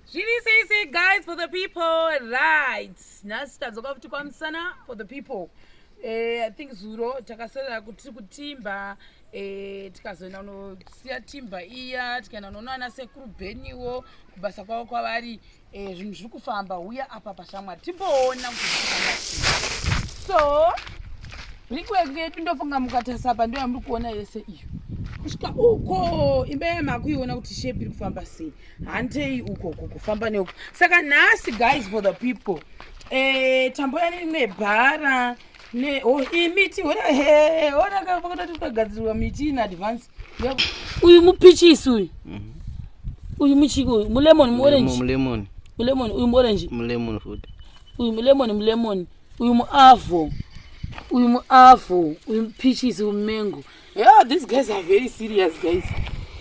Zviri sei sei, guys, for the people? Right, nhasi tadzoka futi kwaMusana, for the people. I think zuro takaserera kuti tiri kutimba, tikazoenda kunosiya timba iya, tikaenda kunoona ana sekuru Beniwo kubasa kwavo kwavari. Zvinhu zviri kufamba. Huya apa pashamwari, timboona kuti zviri kufamba sei. So brickwork yedu, ndofunga mukatarisa apa, ndo yamuri kuona yese iyo kusvika uko. Imba yamakuiona kuti shape iri kufamba sei. Handei uko uko, kufamba neuko. Saka nhasi, guys, for the people, tamboya neimwe bhara ne, oh, iyi miti. Ona, he, ona pakatoti kugadzirwa miti in advance. Uyu mupichisi uyu, uyu muchiki, uyu mulemon, muorange. Mulemon. Mulemon, uyu muorange. Mulemon futi. Uyu mulemon, mulemon, uyu muavo, uyu muavo, uyu mupichisi, uyu mumango. Yeah, these guys are very serious, guys.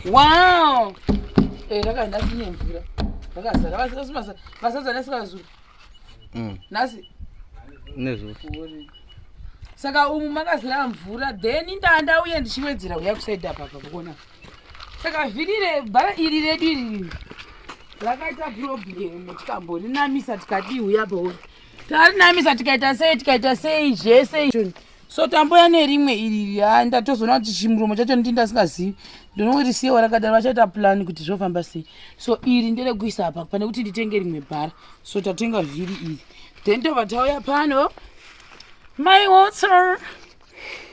Wow. Raka nhasi nemvura rakazara. Vasadza nesikazuru nhasi. Nezuro. Saka umu makazara mvura, then ndandauye ndichiwedzera uya kusaidi apa pakuona. Saka vhiri rebhara iri redu iri rakaita problem, tikamborinamisa, tikadii, uya pauri, tarinamisa, tikaita sei, tikaita sei, zvese. So tamboya nerimwe iri. Ha, ndatozoona kuti chimuromo chacho ndi ndasingazivi, ndinongorisiyewo rakadaro, vachaita plan kuti zvofamba sei. So iri nderekuisa apa pane kuti nditenge rimwe bhara. So tatenga vhiri iri, then tobva tauya pano. My water,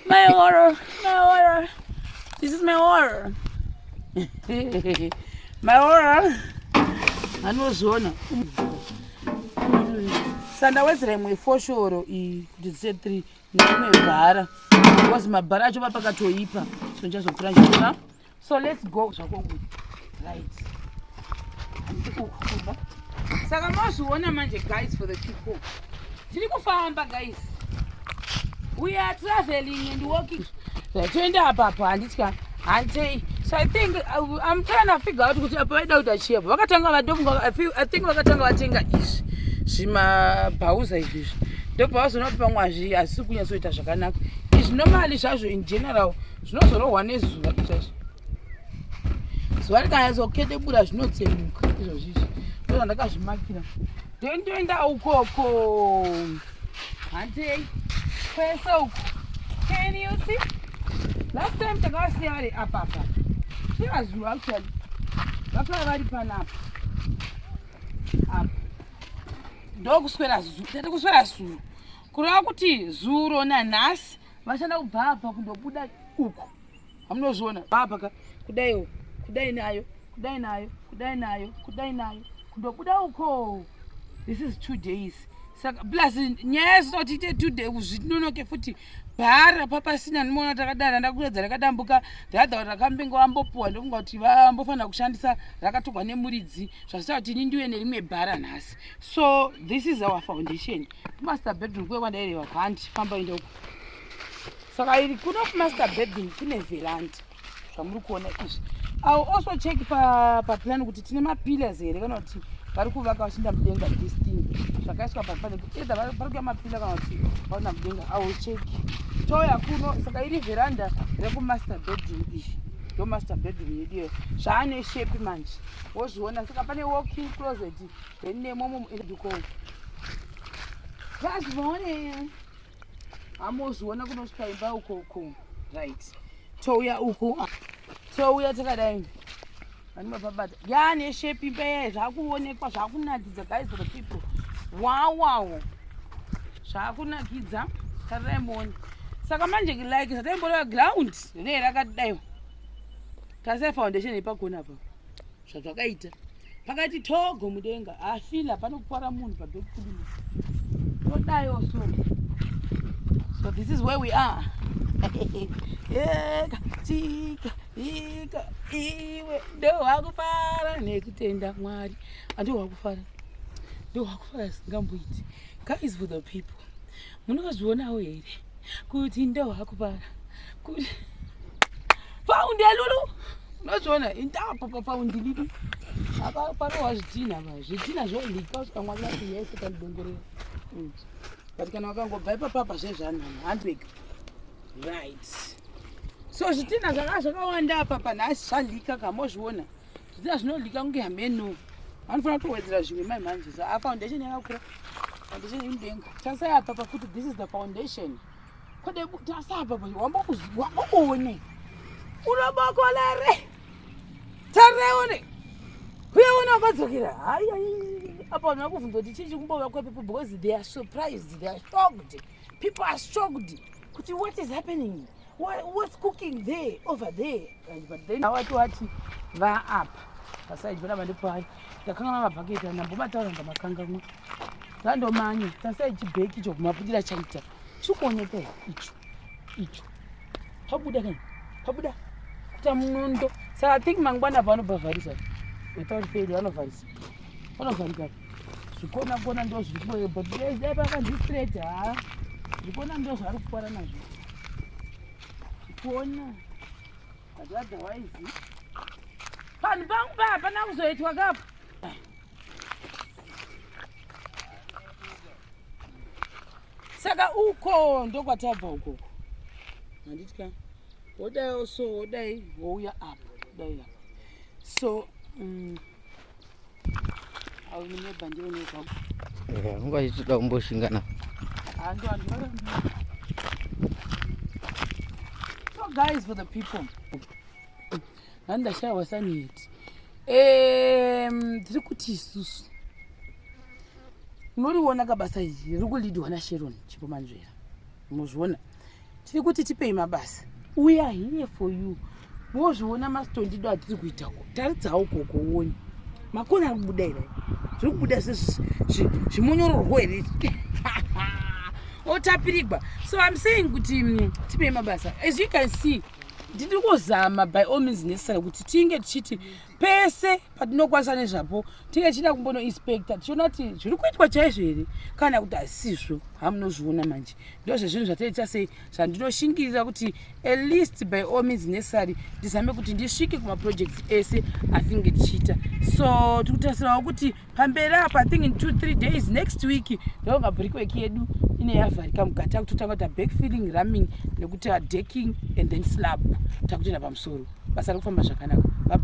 my water, my water. This is my water, my water. Anozviona. Sandawedzera imwe foshoro iyi kuti dzise 3 neimwe bhara, because mabhara acho vapakatoipa. So ndichazopfuura ndichitora. So let's go zvako. Right, uku kumba. Saka mozviona manje, guys, for the people, tiri kufamba, guys. We are traveling and walking. Toenda apapo, handitya, handei. So I think I'm trying to figure out kuti apa vaida kuita chii. Apa vakatanga vadofunga, I think vakatanga vatenga izvi zvimabhauza izvizvi, ndobva vazoona kuti pamwe hazvi hazisi kunyatsoita zvakanaka. Izvi normally zvazvo, in general, zvinozorohwa nezuva chaizvo. Zuva rikanyatsokedebura, zvinotsemuka izvozvizvi. Ndo zvandakazvimakira. Then toenda ukoko, handei kwese uko. Can you see? Last time takavasiya vari apa apa, chivazuru actually, vakava vari panapa apa. Ndokuswera, tati kuswera zuro, kureva kuti zuro nanhasi vashanda kubva apa kundobuda uko. Hamunozviona apa ka, kudaiwo, kudai nayo, kudai nayo, kudai nayo, kudai nayo, kundobuda uko. This is 2 days. Saka plus nyaya yezvita kuti ite 2 day, zvinonoke futi. Bhara papasina, ndimoona takadara, ndakuedza rakadambuka. The other rakambenge vambopuwa, ndofunga kuti vambofanira kushandisa, rakatorwa nemuridzi, zvasita kuti ini ndiwe nerimwe bhara nhasi. So this is our foundation. Kumaster bedroom kuye kwandaireva, handi famba ende uko. Saka iri kuno kumaster bedroom kune veranda, zvamuri kuona izvi. I will also check paplan kuti tine mapillars here, kana kuti vari kuvaka vachiinda mudenga. This thing zvakaiswa paplan, either vari kuya mapillar kana kuti vaona mudenga. I will check. Touya kuno. Saka iri veranda rekumaster bedroom. Iyi ndo master bedroom yedu iyo, zvaane shape manje, wozviona. Saka pane walking closet, then nemomo eduko tazvione, hamozviona kunosvika imba ukoko. Right, touya uku, touya takadai, vandimapabata yaane shape imba iyayi, zvakuonekwa, zvakunakidza, guys, for the people. Wow, zvakunakidza, tarirai muone. Saka manje, like zvataimboreva, ground ree rakadaiwo. Tarisai foundation ipakona apa, zvazvakaita pakati togo mudenga, afila panokwara munhu padokudini, todaiwo. So this is where we are. Eka tika ika iwe, ndohwakufara nekutenda Mwari, andohwakufara, ndohwakufara singamboiti. Guys, for the people, munozvionawo here kuti ndohwakufara kuti faundi alulu? Unozviona indapo pafaundi lili apa, parohwa zvidhina pa, zvidhina zvolika kusvika Mwari vati yese tanidongorera. But kana vakangobva ipapapa, zvezvanana handbag. Right, so zvidhina zvaka zvakawanda apa panhasi zvalika, kamozviona, zvidhina zvinolika kunge hameno. Anofanira kutowedzera zvimwe mai manje. So a foundation yakakura, foundation iri mudenga. Tasai apa pafuti, this is the foundation. Kode tasai apa, wambokuone unobokolere tareone uyeona wakadzokera. Hai, apa vanhu vakubvunza kuti chii chikumbovakwa ipapo, because they are surprised, they are shocked. People are shocked kuti what is happening, what's cooking there, over there. But then wati wati vaapa paside panapa, ndipari ndakangana mabhaketi ndambomataura, ndamakangamwa, ndandomanya. Tasai chibheki icho kumaputira chaita chikuoneka here? Icho icho pabuda kana pabuda kuita munondo. Saka I think mangwana pavanobhavharisa without fail, vanovharisa, vanovharika zvikona kona, ndo zviri, but dai pakanzi straight. Ha, zvikona ndo zvaari kukwara nazvo zvikona, but otherwise panhu pangu pa hapana kuzoitwa kapo. Saka uko ndokwatabva ukoko, handiti ka? Wodai so, wodai, wouya apa, wodai apa. So au nimebva ndione zvako. Unga achitoda kumboshingana. Hando hando. So guys, for the people ndandashayiwa saneti, tiri kuti isusu unoriona kabasa iri riri kulidwa naSharon Chipo Manzvera, muzviona. Tiri kuti tipei mabasa, we are here for you. Mozviona mastondido atiri kuitako, taridzawo koko uone makona ari kubuda here, zviri kubuda zvimonyororwo here, otapirigwa. So I'm saying kuti tipei mabasa. As you can see, ndiri kuzama by all means necessary kuti tinge tichiti pese patinokwanisa nezvapo, tinge tichida kumbonoinspecta, tichiona kuti zviri kuitwa chaizvo here kana kuti hasizvo. Hamunozviona manje, ndo zvezvinhu zvatoita sei, zvandinoshingirira kuti at least by all means necessary ndizame kuti ndisvike kumaprojects ese atinge tichiita. So tiri kutarisirawo kuti pamberi apa, I think in 2-3 days, next week, ndonga brickwork yedu ine yavharika mukati. Takutotanga kuita backfilling, ramming, nekuti decking and then slab. Takutoenda pamusoro, basa riri kufamba zvakanaka. Bye.